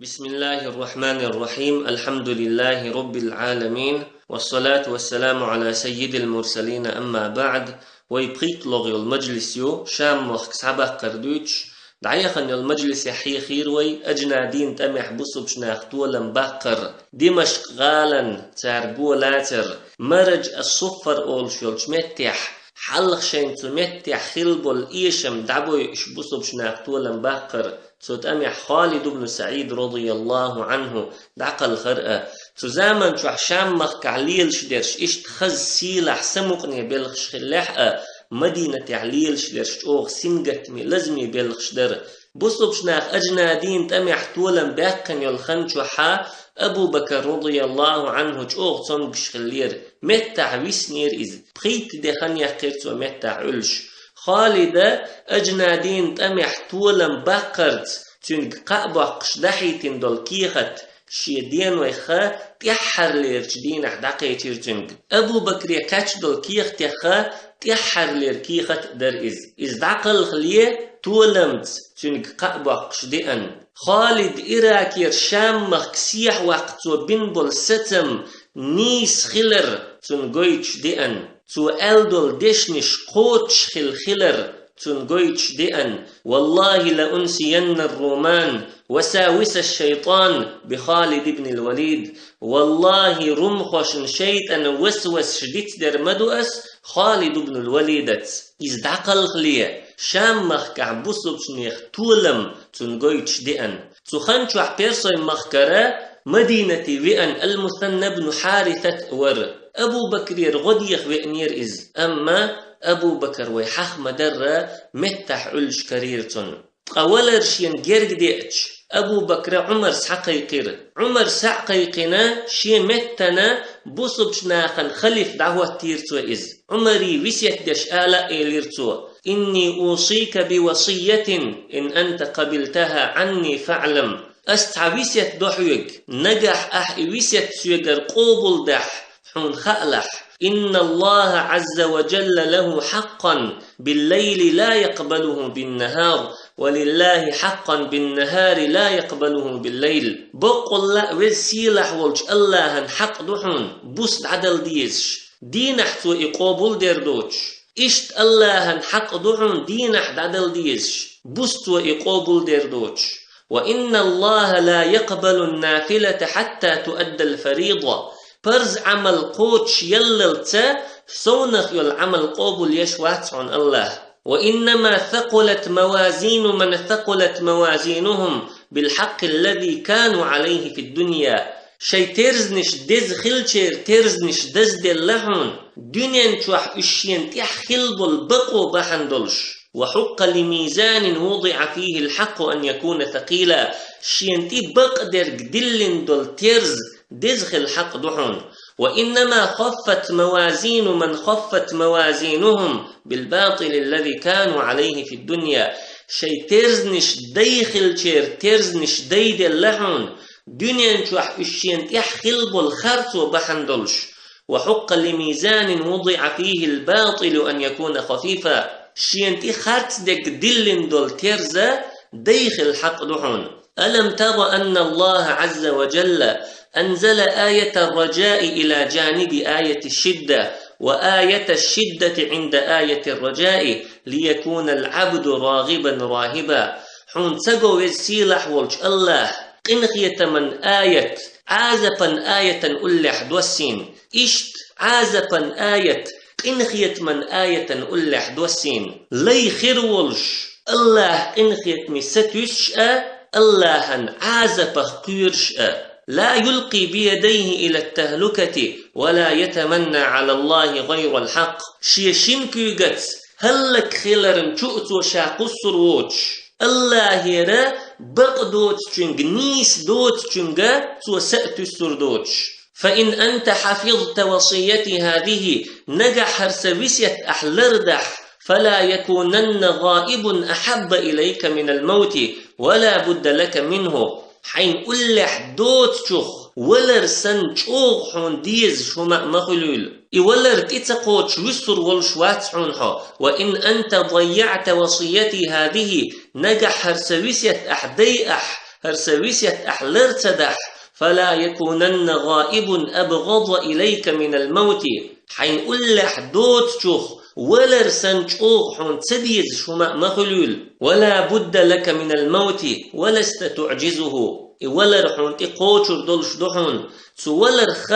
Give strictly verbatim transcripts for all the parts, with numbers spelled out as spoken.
بسم الله الرحمن الرحيم. الحمد لله رب العالمين. والصلاة والسلام على سيد المرسلين. أما بعد. Вай пхийтталагӀа йола мажлис ю, Шам-махка схьабаккхар дуьйцуш, дӀаяханчу йолчу мажлисехь хьехийра вай, Аджнадин тӀамехь бусалба наха толам баккхар, Димашкъ-гӀалин цара го лацар, Мараж ас-Суффар олуш йолчу меттехь, хьалха шайна цу меттехь хилла болу эшам дӀабойуш бусалба наха толам баккхар, цу тӀамехь Халид ибн СаӀид, радияллаху Ӏанху, дӀакхалхар а. Цу заман чохь Шам-махкахь лелаш дерш иштта хаза, сийлахь, самукъане белхаш хиллехь а, Мадинатехь лелаш дерш чӀогӀа сингаттаме, лазаме белхаш дара. Бусалба наха Аджнадин тӀамехь толам баьккхина йолу хан чохь а Абу Бакр, радияллаху Ӏанху, чӀогӀа цомгуш хиллера. Меттахь виснера иза. Пхийтта де хан яьккхира цо меттахь Ӏуьллуш. Халида Аджнадин тӀамехь толам баккхарца цуьнга кхаъ боккхуш дахьийтина долу кехат шен денойх тӀаьххьарлерачу дийнахь дӀакхечира цуьнга. Абу Бакре кхаьчна долу кехатех тӀаьххьарлера кехат а дара иза. Иза дӀакхалхале, толамца цуьнга кхаъ боккхуш деана. Халид Иракера Шам-махка сехьаваккха цо бина болу сацам нийса хилар цунна гойтуш деана. Цо аьлла долу дешнаш кхочуш хилла хилар цунна гойтуш деана: «والله لأنسين الرومان وساوس الشيطان بخالد بن الوليد». Валлахи, румхошна шайтӀан васвасаш дицдер ма ду ас Халид ибн ал-Валидаца. Иза дӀакхалхале, Шам-махкахь бусалба нехан толам цунна гойтуш деана. Цу хан чохь Персойн-махкара Мадинате веана Ал-Мусанна ибн Хьарисат вара. Абу Бакрера гӀо деха веанера иза, амма Абу Бакр вай хьаха ма-дарра, меттахь Ӏуьллуш карийра цунна. Ткъа валар шена герга деача, Абу Бакра Ӏумар схьакхайкхира. Ӏумар схьа а кхайкхина, шен меттана бусалба нахана халиф дӀахӀоттийра цо иза. Ӏумаре весет деш ала а элира цо: «إني أوصيك بوصية إن أنت قبلتها عني فاعلم». Ас цхьа весет до хьоьга, нагахь ахь и весет соьгара къобалдахь, хьуна хаалахь: «إن الله عز وجل له حقا بالليل لا يقبله بالنهار، ولله حقا بالنهار لا يقبله بالليل». Баккъалла а Веза Сийлахь волчу АллахӀан хьакъ ду хьуна, буса дӀадала дезаш, дийнахь Цо и къобалдер доцуш. Иштта АллахӀан хьакъ ду хьуна дийнахь дӀадала дезаш, буса Цо и къобалдер доцуш. «وإن الله لا يقبل النافلة حتى تؤدى الفريضة». Парз Ӏамал кхочушъяллалца совнах йолу Ӏамал къобалъеш вац хьуна АллахӀ. «وإنما ثقلت موازين من ثقلت موازينهم بالحق الذي كانوا عليه في الدنيا». Шайн терзанаш деза хиллачеран терзанаш дазделла хьуна, дуьнен чохь уьш шена тӀехь хилла болу бакъо бахьана долуш. «وحق لميزان وضع فيه الحق أن يكون ثقيلا». Шена тӀе бакъдерг диллина долу терза деза хила хьакъ ду хьуна. «وإنما خفت موازين من خفت موازينهم بالباطل الذي كانوا عليه في الدنيا». Шайн терзанаш дай хиллачеран терзанаш дайделла хьуна, дуьнен чохь уьш шена тӀехь хилла болу харцо бахьана долуш. «وحق لميزان وضع فيه الباطل أن يكون خفيفا». Шена тӀе харцдерг диллина долу терза дай хила хьакъ ду хьуна. «ألم تر أن الله عز وجل أنزل آية الرجاء إلى جانب آية الشدة، وآية الشدة عند آية الرجاء، ليكون العبد راغبا راهبا». Хьуна ца го Веза Сийлахь волчу АллахӀа къинхетаман аят Ӏазапан аятан уллехь доссийна? Иштта Ӏазапан аят къинхетаман аятан уллехь доссийна. Лай хир волуш, АллахӀан къинхетаме сатуьйсуш а, АллахӀан Ӏазапах кхоьруш а. «لا يلقي بيديه إلى التهلكة ولا يتمنى على الله غير الحق». Шен шина куьйгаца хӀаллакьхиларна чу а цо ша кхуссур воцуш, АллахӀера бакъ доцучуьнга, нийса доцучуьнга цо са а туьссур доцуш. «فإن أنت حفظت وصيتي هذه», нагахь хӀара сан весет ахь лардахь, «فلا يكونن غائب أحب إليك من الموت ولا بد لك منه». Хьайна уллехь доцучух валар санна чӀогӀа хьуна дезаш хӀума а ма хуьлийла. И валар тӀе ца кхочуш вуьссур волуш вац хьуна хьо. «وإن أنت ضيعت وصيتي هذه», нагахь хӀара сан весет ахь дайахь, хӀара са весет ахь лар ца дахь, فلا يكونن غائب أبغض إليك من الموت. Хьайна уллехь доцучух валар санна чӀогӀа хьуна ца дезаш хӀума а ма хуьлийла. ولا بد لك من الموت ولست تعجزه. И валар хьуна тӀе кхочур долуш ду хьуна. Цу валарх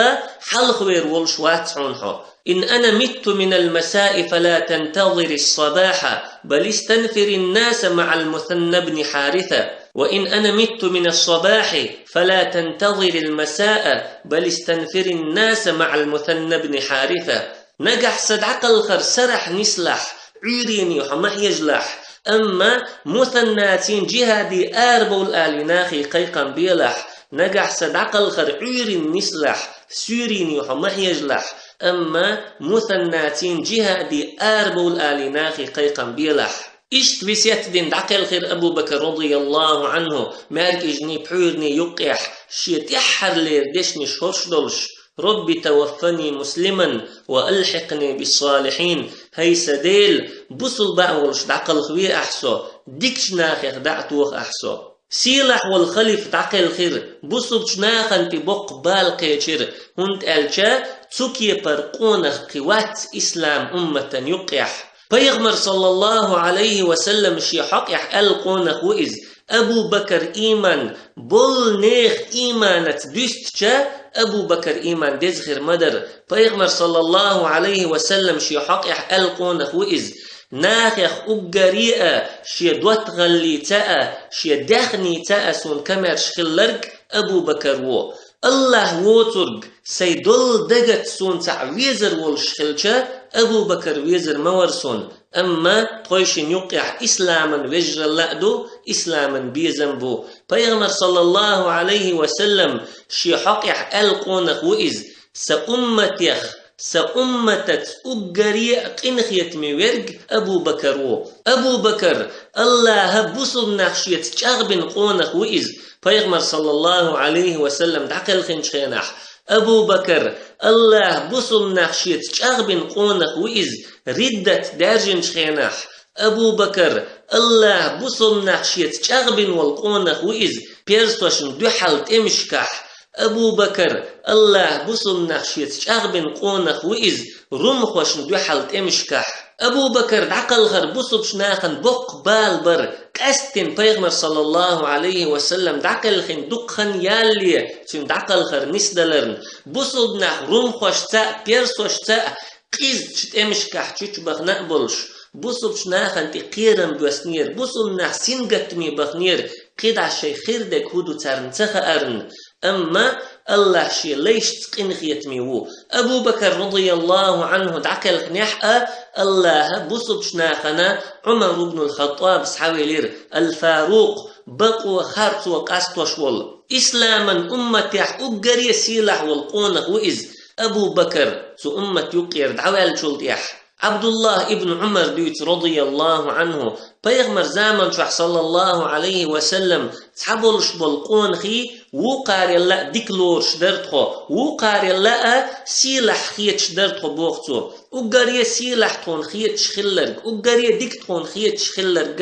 хьалхавер волуш вац хьуна хьо. إن أنا مت من المساء فلا تنتظر الصباح، بل استنفر الناس مع المثنى بن حارثة. وإن أنا مت من الصباح فلا تنتظر المساء، بل استنفر الناس مع المثنى بن حارثة. Нагахь сан дӀакхалхар сарахь нислахь, Ӏуьйренна хьо ма хьежалахь, амма Мусаннацийн джихӀаде арабовла алий нахе кхайкхам белахь. Нагахь сан дӀакхалхар Ӏуьйренна нислахь, суьйренна хьо ма хьежалахь, амма Мусаннацийн джихӀаде арабовла алий нахе кхайкхам белахь. Иштта весет дина дӀакхелхира Абу Бакр радияллаху Ӏанху, маьркӀажний пхьуьйранний юккъехь, шен тӀаьххьарлера дешнаш хӀорш долуш: رب توفني مسلما وألحقني بالصالحين. ХӀай сан Дела, бусулба а волуш дӀакхалхаве ахь со, дикачу нахех дӀа а тоха ахь со. Сийлахь волу халифа дӀакхелхира, бусулбачу нахана тӀе боккха бала кхечира, хӀунда аьлча цу кепара къонах кхин вац ислам умматан юккъехь. Пайхамар, саллаллаху Ӏалайхи ва саллам, шен хьокъехь аьлла къонах ву иза: Абу Бакр ийман болу нехан ийманаца дуьстича, Абу Бакр ийман деза хир ма дара. Пайхамар, саллаллаху Ӏалайхи ва саллам, шен хьокъехь аьлла къонах ву иза: нахех уггаре а шен доттагӀаллица а, шен даьхница а суна камаьрша хилларг Абу Бакр ву. АллахӀ воцург сайн долу дагат суна цхьаъ везар волуш хилча, Абу Бакр везар ма вара суна. Амма тхойшинна юккъехь исламан вежаралла а ду, исламан безам бу. Пайхамар, саллаллаху Ӏалайхи ва саллам, шен хьокъехь аьлла къонах ву иза: сан умматех, сан умматаца уггаре а къинхетаме верг Абу Бакр ву. Абу Бакр, АллахӀа бусулба нах шеца чӀагӀбина къонах ву иза, Пайхамар, саллаллаху Ӏалайхи ва саллам, дӀакхелхинчу хенахь. Абу Бакр, АллахӀа бусулба нах шеца чӀагӀбина къонах ву иза, риддат даьржинчу хенахь. Абу Бакр, АллахӀа бусулба нах шеца чӀагӀбина волу къонах ву иза, персошна дуьхьал тӀемашкахь. Абу Бакр, АллахӀа бусулба нах шеца чӀагӀбина къонах ву иза, румхошна дуьхьал тӀемашкахь. Абу Бакр дӀакхалхар бусулбачу нахана боккха бала бара, къаьсттина Пайхамар, саллаллаху Ӏалайхи ва саллам, дӀакхелхина дукха хан ялале, цуьнан дӀакхалхар нисдаларна, бусулба нах румхошца а, персошца а къизачу тӀемашкахь чучубахана а болуш, бусулбачу нахана тӀе кхерам боьснера, бусулба нах сингаттаме баханера, кхидӀа шайн хир дерг хӀун ду царна ца хаарна. Амма АллахӀ шен лайшца къинхетаме ву. Абу Бакр, радияллаху Ӏанху, дӀакхелхинехь а, АллахӀа бусулбачу нахана Ӏумар ибн ал-Хаттаб схьавелира, ал-Фарукъ, бакъо харцо къастош волу. Исламан умматехь уггаре а сийлахь волу къонах ву иза, Абу Бакр, цу уммат юккъера дӀаваьллачул тӀаьхьа. Ӏабдуллах ибн Ӏумар дуьйцу, радияллаху Ӏанху, Пайхамар заман чохь, саллаллаху Ӏалайхи ва саллам, цхьаболуш болу къонахий вукхарелла а дика лоруш дара тхо, вукхарелла а сийлахь хеташ дара тхо, боху цо. Уггаре а сийлахь тхуна хеташ хилларг, уггаре а дика тхуна хеташ хилларг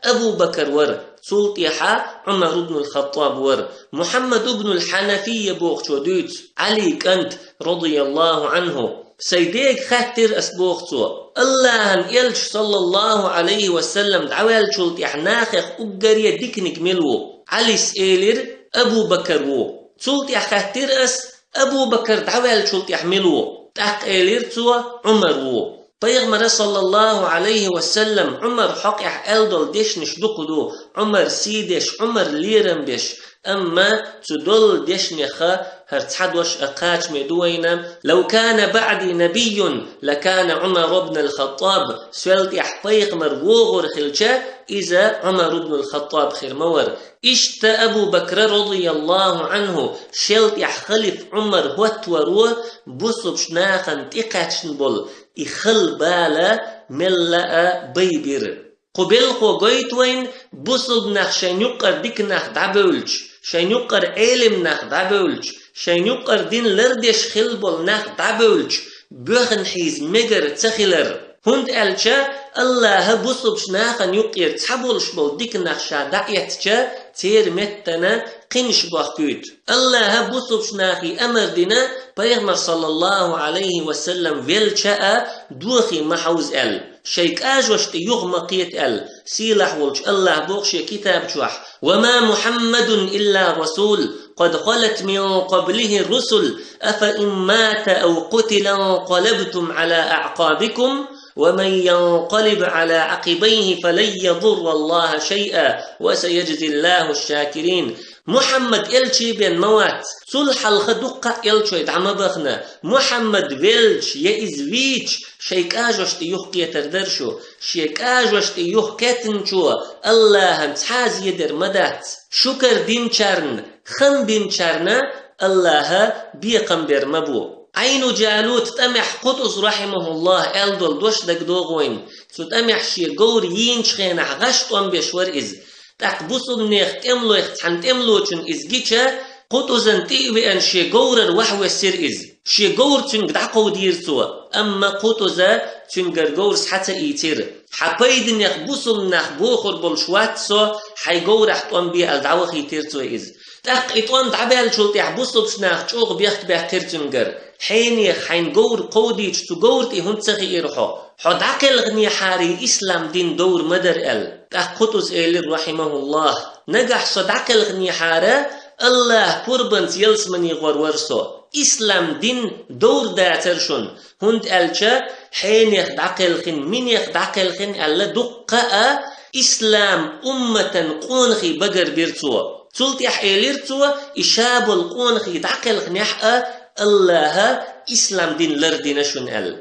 Абу Бакр вара, цул тӀаьхьа Ӏумар ибн ал-Хаттаб вара. Мухьаммад ибн ал-Хьанафийя бохучо дуьйцу, Ӏалин кӀант, радияллаху Ӏанху. Сайн дега хаьттира ас, боху цо, АллахӀан элча, саллаллаху Ӏалайхи ва саллам, дӀаваьллачул тӀаьхьа нахех уггаре а диканиг мила ву? Ӏалис элира: Абу Бакр ву. Цул тӀаьхьа хаьттира ас: Абу Бакр дӀаваьллачул тӀаьхьа мила ву? ТӀаккха элира цо: Ӏумар ву. Пайхамара, саллаллаху Ӏалайхи ва саллам, Ӏумар хьокъехь аьлла долу дешнаш дукха ду, Ӏумар сий деш, Ӏумар лерам беш, амма цу долу дешнех хӀара цхьа дош а кхачаме ду вайна: «لو كان بعدي نبي لكان عمر بن الخطاب», соьл тӀехь пайхамар вогӀур хилча, иза Ӏумар ибн ал-Хаттаб хир ма вара. Иштта Абу Бакра, радияллаху Ӏанху, шел тӀехь халиф Ӏумар хӀоттаваро бусулбачу нахана тӀекхаьчна болу и хала бала мелла а байбира. Кху белхо гойту вайна, бусулба нах шайн юккъара дика нах дӀабевлча, шайн юккъара Ӏелим нах дӀабевлча, шайн юккъара дин лардеш хилла болу нах дӀабевлча, боьхна хьийза мегар ца хилар. ХӀунда аьлча АллахӀа бусулбачу нахана юккъера цхьаболуш болу дика нах ша дӀаэцча, церан меттана кхинаш бохкуьйту. Аллаха бусалба нахе амар дина, пайхамар, саллаллаху Ӏалайхи ва саллам, велча а дохе ма хьовза аьлла, шайн кӀажошта юха ма кхета аьлла, сийлахь волчу Аллаха боху шен китаб чохь: «وما محمد إلا رسول قد خلت من قبله الرسل أفإن مات أو قتل انقلبتم على أعقابكم ومن ينقلب على عقبيه فلن يضر الله شيئا وسيجزي الله الشاكرين». Мухьаммад элча бен ма вац. Цул хьалха дуккха а элчой дӀа ма бахана. Мухьаммад велча я иза вийча, шайн кӀажошта юха кхетар дара шу. Шен кӀажошта юха кхеттачо Аллахана цхьа а зедар ма дац. Шукар динчарна, хам бинчарна Аллаха бекхам бер ма бу. Ӏайну Джалут тӀамехь Къутӏус, рахьимахуллах, аьлла долу дош дагадогӀу вайна. Цу тӀамехь шен говр йийначу хенахь гӀаш тӀом беш вара иза. ТӀаккха бусалбанех тӀемалойх цхьана тӀемалочунна иза гича, Къутӏузан тӀе а веана, шен говрара вахьвоьссира иза. Шен говр цуьнга дӀакховдийра цо, амма Къутӏуза цуьнгара говр схьа ца ийцира. Хьан пайданех бусалба нах бохур болуш вац со, хьайн говрахь тӀом бе аьлла, дӀавахийтира цо иза. ТӀаккха и тӀом дӀабаьллачул тӀаьхьа бусалба нах чӀогӀа бехк-баьккхира цуьнгара: «Хьенех хьайн говр кховдийча, цу говра тӀе хӀунда ца хиира хьо? Хьо дӀакхелхинехьара ислам дин довр ма дара», – аьлла. ТӀаккха Къутӏус элира, рахьимахуллах: «Нагахь со дӀакхелхинехьара, Аллаха пурбанца ялсамане гӀор вара со. Ислам дин довр дацара шуна, хӀунда аьлча хьенех дӀакхелхина, минех дӀакхелхина», – аьлла, дуккха а ислам умматан къонахий багарбира цо. Цул тӀаьхьа элира цо: «И ша болу къонахий дӀакхелхинехь а, Аллаха ислам дин лардина шуна», – аьлла.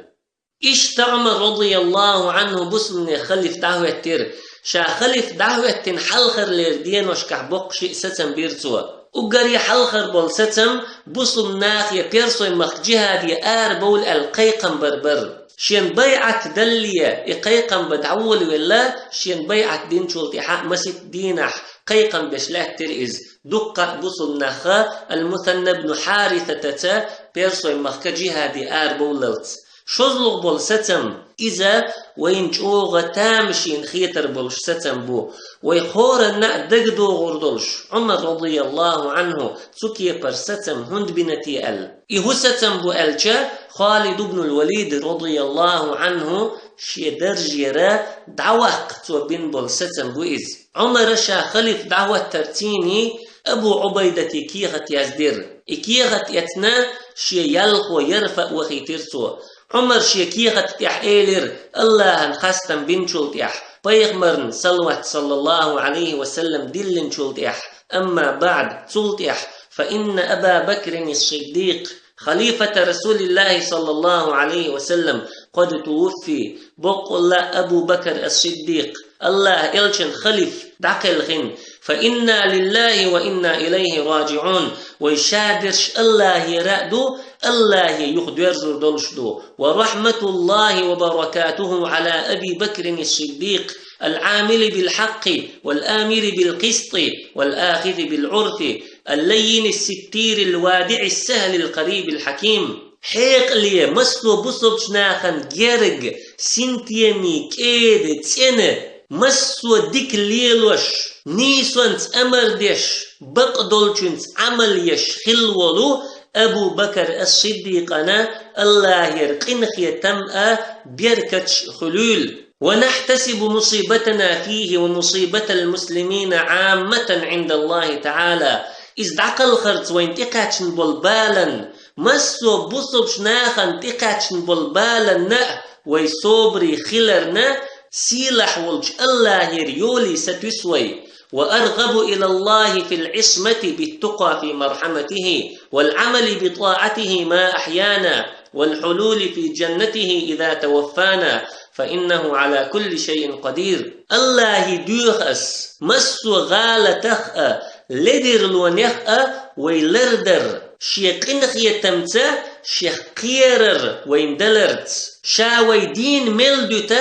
Иштта Ӏумар, радияллаху Ӏанху, бусалбанех халиф дӀахӀоьттира. Ша халиф дӀахӀоьттина хьалхарлера деношкахь боккха шиъ сацам бира цо. Уггаре хьалхара болу сацам бусалба нахе персойн махка джихаде арабовла аьлла кхайкхам бар бара. Шен байӀат далле и кхайкхам бан дӀаволавелла, шен байӀат динчул тӀаьхьа масийтта дийнахь кхайкхам беш лаьттира иза. Дуккха а бусалба нахха Ал-Мусанна бну Хьарисатаца персойн махка джихаде арабовллалц. ШозлагӀа болу сацам, иза вайна чӀогӀа тамашийна хетар болуш сацам бу. Вай хӀоранна а дагадогӀур долуш, Ӏумар, радияллаху Ӏанху, цу кепара сацам хӀунда бина те аьлла. И хӀун сацам бу аьлча, Халид ибн ал-Валид, радияллаху Ӏанху, шен даржера дӀаваккха цо бина болу сацам бу иза. Ӏумара ша халиф дӀахӀоттарцийний Абу Ӏубайдате кехат яздира. И кехат эцна, шен ялхо Ярфаъ вахийтира цо. Ӏумар шен кехат тӀехь элира, Аллахьан хастам бинчул тӀехь, пайхамарна салават, саллаллаху Ӏалайхи ва саллам, диллинчул тӀехь: «Амма баъд», цул тӀехь: «Фа инна Аба Бакрин ас-Сиддикъ, халифата Расулиллахи, саллаллаху Ӏалайхи ва саллам, къад тувуффи», боккъалла Абу Бакр ас-Сиддикъ, Аллахьан элчан халиф, дӀакхелхина. «Фа инна лиллахи ва инна илайхи раджиӀун», вай шадерш Аллахьера а ду, Аллахье юхадоьрзур долуш ду. «Ва рахматуллахи ва баракатуху Ӏала Аби Бакрин ас-Сиддикъ, ал-Ӏамили бил-хьакъкъи, вал-амири бил-къистӀи, вал-ахизи бил-Ӏурфи, аллаййини ас-ситтири, ал-вадиӀи ас-сахьли, ал-къариб ал-хьаким». Хьекъале, массо а бусалбачу нахана герга, синтеме, кӀеда, цӀена, массо а дика лелош, нийсонца амар деш, бакъдолчуьнца Ӏамал еш хилла волу Абу Бакр ас-Сиддикъана Аллахьера къинхетам а, беркаташ а хуьлийла. «Ва нахьтасибу мусибатана фихи ва мусибатал муслимина Ӏамматан Ӏиндаллахи таӀала». Иза дӀакхалхарца вайна тӀекхаьчна болу баланна, массо а бусалбачу нахана тӀекхаьчна болу баланна а вай собаре хиларна, сийлахь волчу Аллахьера йолий сатуьйсу вай. «Ва аргӀабу илаллахи фил Ӏисмати бит-тукъа фи мархьаматихи, вал-Ӏамали битаӀатихи ма ахьяна, вал-хьулули фи джаннатихи иза таваффана, фа иннаху Ӏала кулли шайин къадир». Аллахье доьху ас, массо а гӀалатах а, ледарлонех а вай лардар, шен къинхетамца шех кхерар вайна даларца. Ша вай дийна мел дуьту,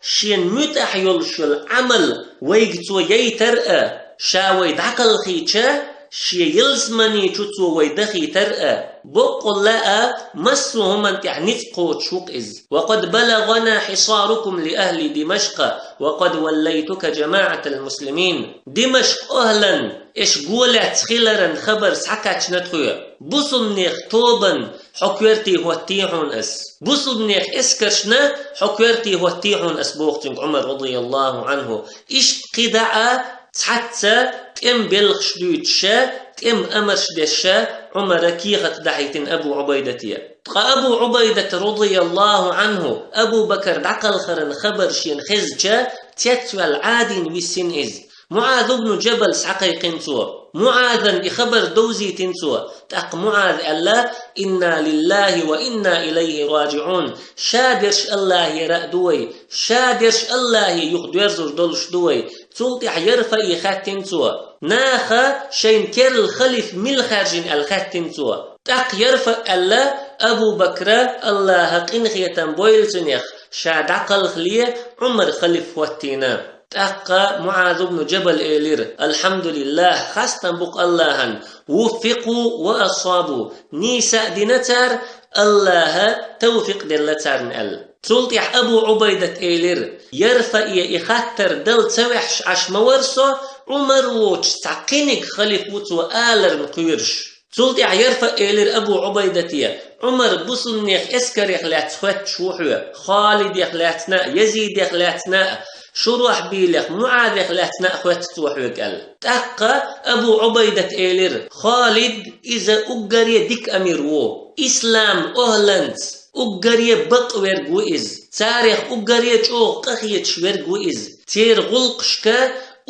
шен муьтӀахь йолуш йолу Ӏамал вайга цо яйтар а, ша вай дӀакхалхийча, шен ялсамани чу цо вай дахийтар а, боккъала а, массо а хӀуман тӀехь ницкъ кхочуш ву-кх иза. وقد بلغنا حصاركم لأهل دمشق وقد وليتك جماعة المسلمين. Димашкъ охӀлан эш гулаьцна хиларан хабар схьакхаьчна тхоьга. Бусулбанех тобанна хьо коьрте хӀоттий хьуна ас. Бусулбанех эскаршна хьо коьрте хӀоттий хьуна ас, боху цуьнга Ӏумар, радияллаху Ӏанху. Иштта кхидӀа а цхьацца тӀеман белхаш дуьйцуша, тӀеман амарш дешша Ӏумара кехат дахьийтина Абу Ӏубайдате. Ткъа Абу Ӏубайдата, радияллаху Ӏанху, Абу Бакар дӀакхалхаран хабар шена хезча, цецваьлла Ӏадийна виссина иза. МуӀаз ибн Джабал схьакхайкхина цо. МуӀазан и хабар довзийтина цо. ТӀаккха МуӀаза аьлла: «إنا لله وإنا إليه راجعون». Ша дерш АллахӀера а ду вай, ша дерш АллахӀе юха доьрзур долуш ду вай. Цул тӀаьхьа ЯрфаӀе хаьттина цо. Наха шайна керла халифа мила хаьржина аьлла хаьттина цо. ТӀаккха ЯрфаӀа аьлла: «Абу Бакра, АллахӀа къинхетам бойла цунах, ша дӀакхалхале, Ӏумар халифа хӀоттийна». ТӀаккха МуӀаз ибн Джабал элира: «الحمد لله, хастам бу-кх АллахӀан, وفقوا وأصابوا, нийса а дина цара, АллахӀа тавфикъ делла царна», аьлла. Цул тӀаьхьа Абу Ӏубайдата элира: «ЯрфаӀе и хаттар дала ца ваьхьаш Ӏаш ма вара со, Ӏумар воцуш цхьа кхиниг халифа ву цо аларна кхоьруш». Цул тӀаьхьа ЯрфаӀа элира Абу Ӏубайдате: «Ӏумар бусулбанех эскарех лаьцна хоьттуш ву хьоьга, Халидех лаьцна а, Язидех лаьцна а, Шурахьбилех, МуӀазех лаьцна а хоьтту цо хьоьга», аьлла. ТӀаккха Абу Ӏубайдата элира: «Халид, иза уггаре дика амир ву. Ислам охӀланца уггаре бакъ верг ву иза. Царех уггаре чӀогӀа къахеташ верг ву иза. Церан гӀуллакхашка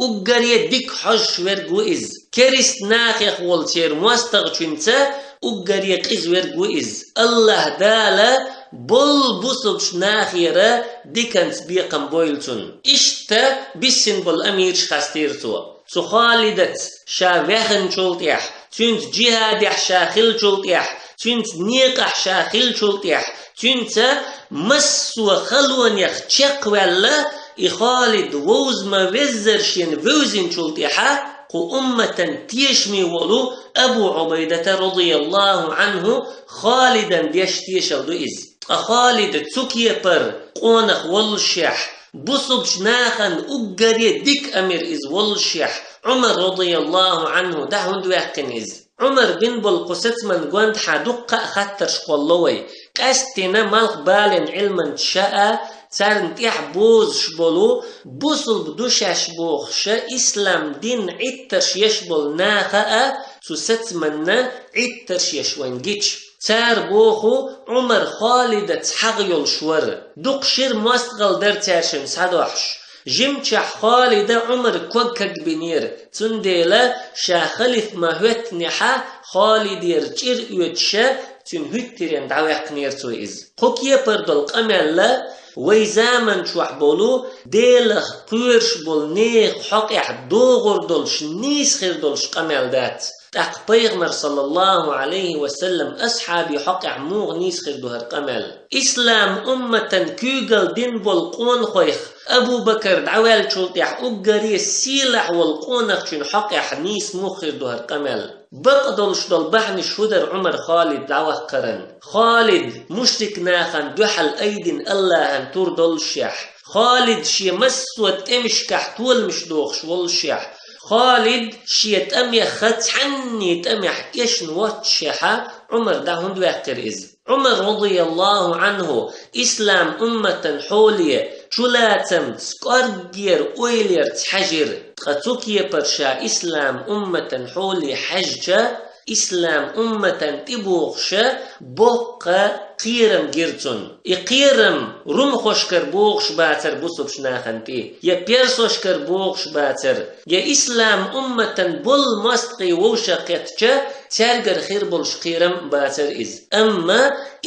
уггаре дика хьожуш верг ву иза. Керста нахех волу церан мостагӀчуьнца уггаре къиза верг ву иза. АллахӀ Дала болу бусулбачу нахера диканца бекхам бойла цунна». Иштта биссина болу амираш хастийра цо. Цу Халидаца ша ваьхначул тӀаьхьа, цуьнца джихӀадехь ша хиллачул тӀаьхьа, цуьнца некъахь ша хиллачул тӀаьхьа, цуьнца массо а халонех чекхваьлла, и Халид вовза ма-веззара шена вевзинчул тӀаьхьа, кху умматан тешаме волу Абу Ӏубайдата, радияллаху Ӏанху, Халидан деш тешалла ду иза. Ткъа Халид цу кепара къонах воллушехь, бусулбачу нахана уггаре дика амир иза воллушехь, Ӏумар, радияллаху Ӏанху, дӀа хӀунда ваьккхина иза? Ӏумар бина болу кху сацаман гондахьа дуккха а хаттарш кхолло вай. Къаьсттина малхбален Ӏилманчаша а, царна тӀехь бозуш болу, бусулба ду шаьш бохуша, ислам дин Ӏиттарш еш болу наха а цу сацаманна Ӏиттарш еш вайна гича. Цара боху, Ӏумар Халидаца хьагӀ йолуш вара. Дукха шира мостагӀалла дара цаьршинна схьадохьуш. Жимчохь Халида Ӏумар ког кагбинера, цундела ша халиф ма хӀоьттинехьа, Халидера чӀир оьцуша, цуьнан хӀуьттаренна дӀаваьккхинера цо иза. Кху кепара долу къамел а вай заман чохь болу, Делах кхоьруш болу нехан хьокъехь догӀур долуш, нийса хир долуш къамел дац. ТӀаккха Пайхамар, саллаллаху Ӏалайхи ва саллам, асхьабий хьокъехь муха нийса хир ду хӀара къамел? Ислам умматан куьйгалла дина болу къонахойх Абу Бакар дӀаваьллачул тӀаьхьа уггаре сийлахь волу къонахчун хьокъехь нийса муха хир ду хӀара къамел? Бакъ долуш долу бахьанаш хӀун дара Ӏумар Халид дӀаваккхаран? Халид мушрик нахана дуьхьал айдина АллахӀан тур доллушехь, Халид шен массо а тӀемашкахь толамаш дохуш воллушехь, Халид шен тӀамеха цхьанний тӀамехь эшна воццушехьа, Ӏумар дӀа хӀунда ваьккхира иза? Ӏумар, радияллаху Ӏанху, ислам умматан хьоле чулацамца, кӀорггера ойлерца хьаьжира. Ткъа цу кепара ша ислам умматан хьоле хьаьжча, ислам умматан тӀебогӀуша боккха кхерам гира цунна. И кхерам румхошкара богӀуш бацара бусулбачу нахана тӀе, я персошкара богӀуш бацара, я ислам умматан болу мостагӀий вовшах кхеттача, цаьргара хир болуш кхерам бацара иза. Амма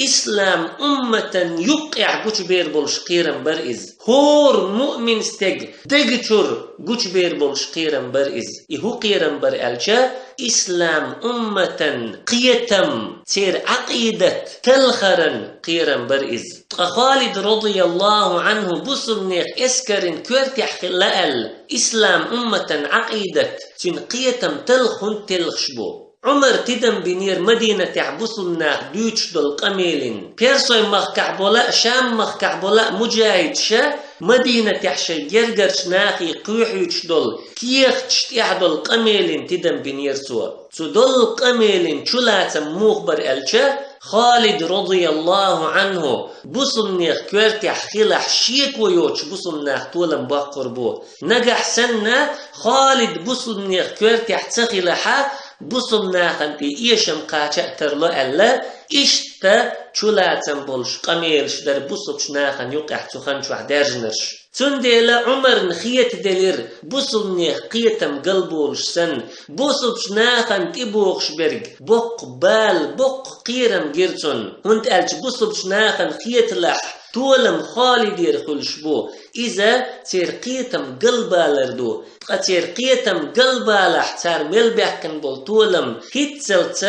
ислам умматан юккъехь гучубер болуш кхерам бара иза. ХӀора муъмин стеган даг чуьра гучубер болуш кхерам бара иза. И хӀун кхерам бара аьлча, ислам умматан кхетам, церан Ӏакъидат талхаран кхерам бара иза. Ткъа Халид, радияллаху Ӏанху, бусулнех эскаран коьртехь хилла аьлла, ислам умматан Ӏакъидат, цуьнан кхетам талха хӀунда телхаш бу? Ӏумар тидам бинера Мадинатехь бусулнах дуьйцуш долу къамелин. Персой махкахь болу а, Шам махкахь болу а муджахидша Мадинатехь шайн гергарчу нахе кхоьхьуьйтуш долу кехаташ тӀехь долу къамелин тидам бинера цо. Цу долу къамелин чулацам муха бара аьлча, Халид, радияллаху Ӏанху, бусулнех коьртехь хилахь шеко йоцуш бусулнах толам боккхур бу. Нагахь санна Халид бусулнех коьртехь ца хилахьа, бусулнахана тӀе эшам кхача а тарло аьлла, иштта чулацам болуш къамелаш дара бусулчу нахана юкъехь цу хан чохь даьржинарш. Цундела Ӏумарна хетаделира, бусулнех кхетам галболуш санна, бусулчу нахана тӀебогӀуш берг боккха бала, боккха кхерам гира цунна, хӀунда аьлча бусулчу нахана хеталахь, толам Халидера хуьлуш бу, иза церан кхетам галбалар ду. Ткъа церан кхетам галбалахь, цара мел баьккхина болу толам хӀинццалц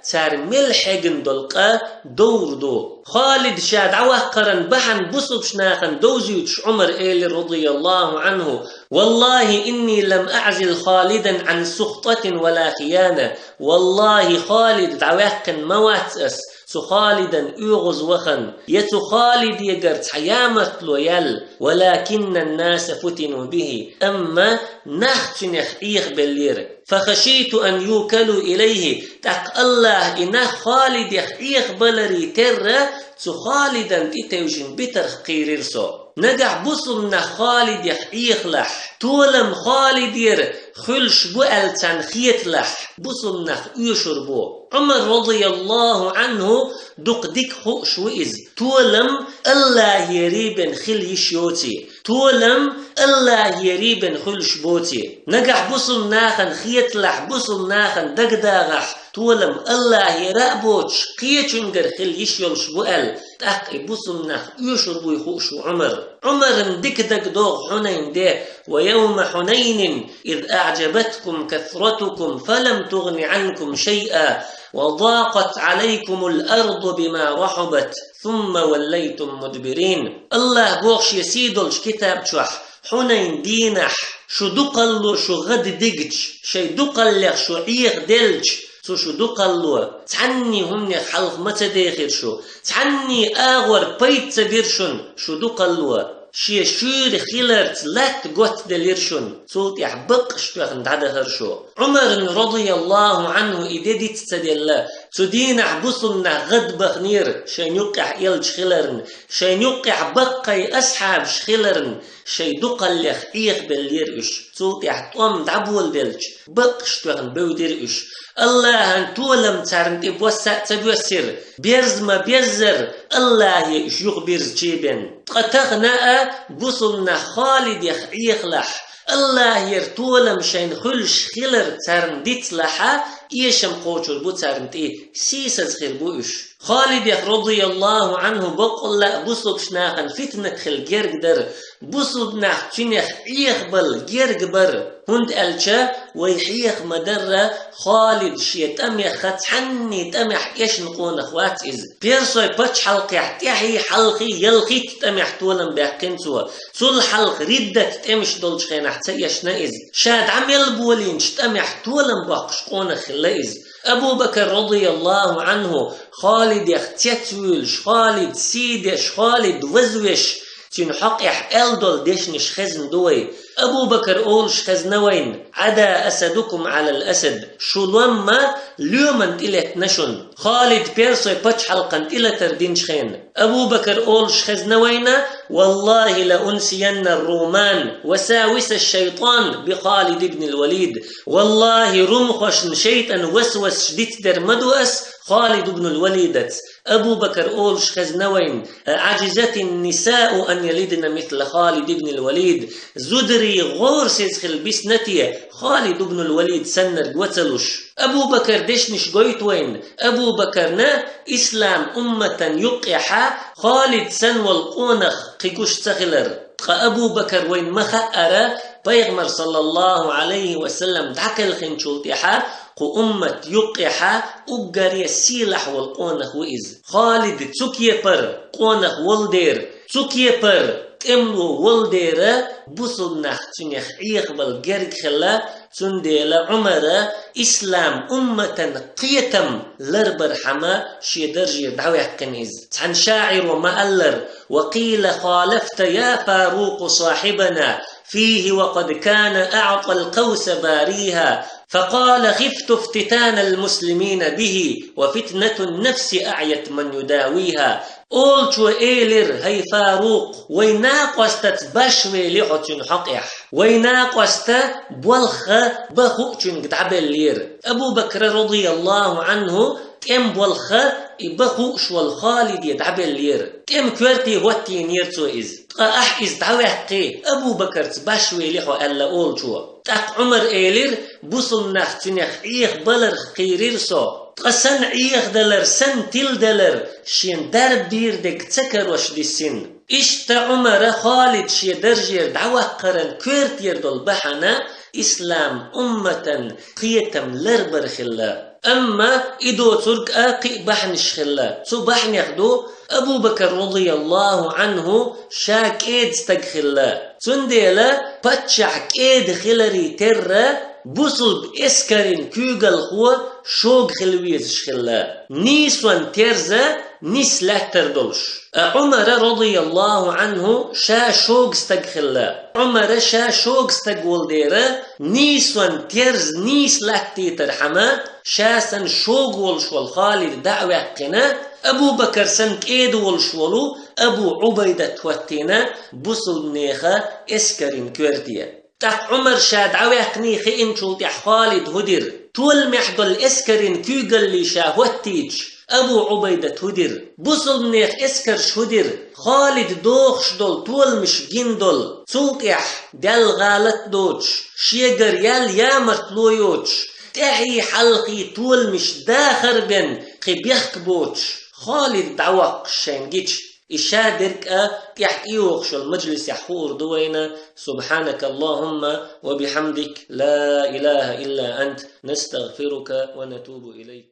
цара мел хьегна долу къа довр ду. Халид ша дӀаваккхаран бахьана бусулчу нахана довзуьйтуш Ӏумар элира, радияллаху Ӏанху: «Валлахи, инни лам аъзил Халидан Ӏан сухтатин ва ла хияна». Валлахи, Халид дӀаваьккхина ма вац ас, цу Халидан оьгӀаз вахана, я цу Халидегара цхьа ямартло яьлла, «валакиннан-наса футину бихи», амма нах цуьнах Ӏехабеллера. «Фахашиту ан юкалу илайхи», тӀаккха Аллаха и нах Халидех Ӏехабаларе терра, цу Халидан тӀетевжина битарх кхийрира со. Нагахь бусулнах Халидех Ӏехалахь, толам Халидера хуьлуш бу аьлла царна хеталахь, бусулнах оьшур бу. Ӏумар, радияллаху Ӏанху, дукха дика хууш ву иза. Толам Аллахера бен хила йиш йоций, толам Аллахера бен хуьлуш боций. Нагахь бусулнахана хеталахь, бусулнахана дагадагӀахь, толам Аллахера а боцуш, кхечуьнгара хила йиш йолуш бу аьлла, тӀаккха и бусулнах оьшур буй хууш ву Ӏумар. Ӏумаран дика дагадогӀу Хьунайн де: «Ва явма Хьунайнин, из аъджабаткум касратукум, фалам тугъни Ӏанкум шайъа, ва дакъат Ӏалайкумул арду бима рахьубат, сумма валлайтум мудбирин». Аллаха боху шен сий долчу китаб чохь: Хьунайн дийнахь, шу дукхалло шу гӀаддигча, шайн дукхаллех шу Ӏехаделча, цу шу дукхалло, цхьанний хӀуманех хьалха ма ца дехира шу, цхьанний агӀор пайда ца бира шуна шу дукхалло, шен шуьйра хиларца латта готтаделира шуна, цул тӀаьхьа баккъаш тоьхна дӀадахара шу. Ӏумарна, радияллаху Ӏанху, и де диц ца делла, цу дийнахь бусулнах гӀадбахнера шайн юккъехь элча хиларна, шайн юккъехь баккхий асхьабаш хиларна, шайн дукхаллех Ӏехабеллера уьш. Цул тӀаьхьа тӀом дӀаболабелча, баккъаш тоьхна бевдира уьш. Аллахьан толам царна тӀе босса а ца боьссира, берза ма-беззара Аллахье уьш юхабирзичий бен. Ткъа тахана а бусулнах Халидех Ӏехалахь, Аллахьера толам шайна хуьлуш хилар царна дицлахьа, эшам кхочур бу царна тӀе, сийсаза хир бу уьш. Халидех, радияллаху Ӏанху, баккъалла а бусулбчу нахана фитнат хила герга дара, бусулба нах цуьнех Ӏехабала герга бара, хӀунда аьлча вай хьеха ма-дарра, Халид шен тӀамехха цхьанний тӀамехь эшна къонах вац иза. Персой пачхьалкхехь тӀаьхьий, хьалхий, ялхитта тӀамехь толам баьккхина цо. Цул хьалха риддат тӀемаш долчу хенахь ца эшна иза. Ша дӀа мел болийначу тӀамехь толам боккхуш къонах хилла иза. Абу Бакар, радияллаху Ӏанху, Халидех цецвуьйлуш, Халид сий деш, Халид вазвеш, цуьнан хьокъехь аьлла долу дешнаш хезна ду вай. Абу Бакар олуш хезна вайна: «Ӏада асадукум Ӏалал асад». Шу лоьма лоьман тӀелеттина шуна, Халид персой пачхьалкхан тӀелатар динчу хенна. Абу Бакар олуш хезна вайна: «Валлахи, ла унсиянна руман, васависа шайтан би Халид ибн ал-Валид». Валлахи, румхошна шайтан васвасаш дицдер ма ду ас Халид ибн ал-Валидаца. Абу Бакар олуш хезна вайна: «Аджизатин нисау ан ялидна мисла Халид ибн ал-Валид». Зударий гӀорасиз хила биснате, Халид ибн аль-Валид саннарг ва ца луш. Абу Бакар дешнаш гойту вайна. Абу Бакарна ислам умматан юккъехьа Халид санна волу къонах кхин гуш ца хилар. Ткъа Абу Бакар вайна ма хаъара, Пайхамар, саллаллаху Ӏалайхи ва саллам, дӀакхелхинчул тӀаьхьа кху уммат юккъехьа уггаре сийлахь волу къонах ву иза. Халид цу кепара къонах волу дера, цу кепара тӀемало волу дера, бусулба нах цуьнех Ӏехабала герга хилла, цундела Ӏумара ислам умматан кхетам ларбархьама шен даржера дӀаваьккхина иза. Цхьана шаӀиро ма-аллара: «وقيل خالفت يا فاروق صاحبنا فيه وقد كان أعطى القوس باريها، فقال خفت افتتان المسلمين به، وفتنة النفس أعيت من يداويها». Олучо элира: «ХӀай Фарукъ, вай накъостаца башвели хьо цуьнан хьокъехь. Вай накъоста болх бан хууш цуьнга дӀабеллера». Абу Бакра, радияллаху Ӏанху, тӀеман болх и бан хууш волу Халиде дӀабеллера. ТӀеман коьрте хӀоттийнера цо иза. Ткъа ахь иза дӀаваьккхи, Абу Бакарца башвели хьо, аьлла олучо. ТӀаккха Ӏумара элира: «Бусулба нах цуьнех Ӏехабаларх кхийрира со. Ткъа сан Ӏехадалар, сан тиладалар шен дарба дийр дерг ца карош диссина». Иштта Ӏумара Халид шен даржера дӀаваккхаран коьртера долу бахьана ислам умматан кхетам ларбар хилла. Амма и доцург а кхин а бахьанаш хилла. Цу бахьанех ду Абу Бакар, радияллаху Ӏанху, ша кӀеда стаг хилла. Цундела паччахь кӀеда хиларе терра, бусулба эскаран куьйгалхо шога хила везаш хилла, нийсонан терза нийса лаьттар долуш. Ткъа Ӏумара, радияллаху Ӏанху, ша шога стаг хилла. Ӏумара ша шога стаг волу дера, нийсонан терза нийса латтийтархьама, ша санна шога волуш волу Халид дӀа а ваьккхина, Абу Бакар санна кӀеда волуш волу Абу Ӏубайдат хӀоттийна бусулба нехан эскаран коьрте. ТӀаккха Ӏумар ша дӀаваьккхиний хиъначул тӀаьхьа Халид хӀун дира? Толамехь долу эскаран куьйгаллий ша хӀоттийча, Абу Ӏубайдат хӀун дира? Бусулба нехан эскарша хӀун дира? Халид дохуш долу толамаш гина долу. Цул тӀаьхьа, Далла гӀалат доцуш, шегара ял ямартло йоцуш, тӀаьхьий-хьалхий толамаш дахар бен кхин бехк боцуш, Халид дӀавоккхуш шайна гича, и ша дерг а тӀаьхьа тӀейогӀуш йолу мажлисехь хуур ду вайна. سبحانك اللهم وبحمدك، لا إله إلا أنت، نستغفرك ونتوب إليك.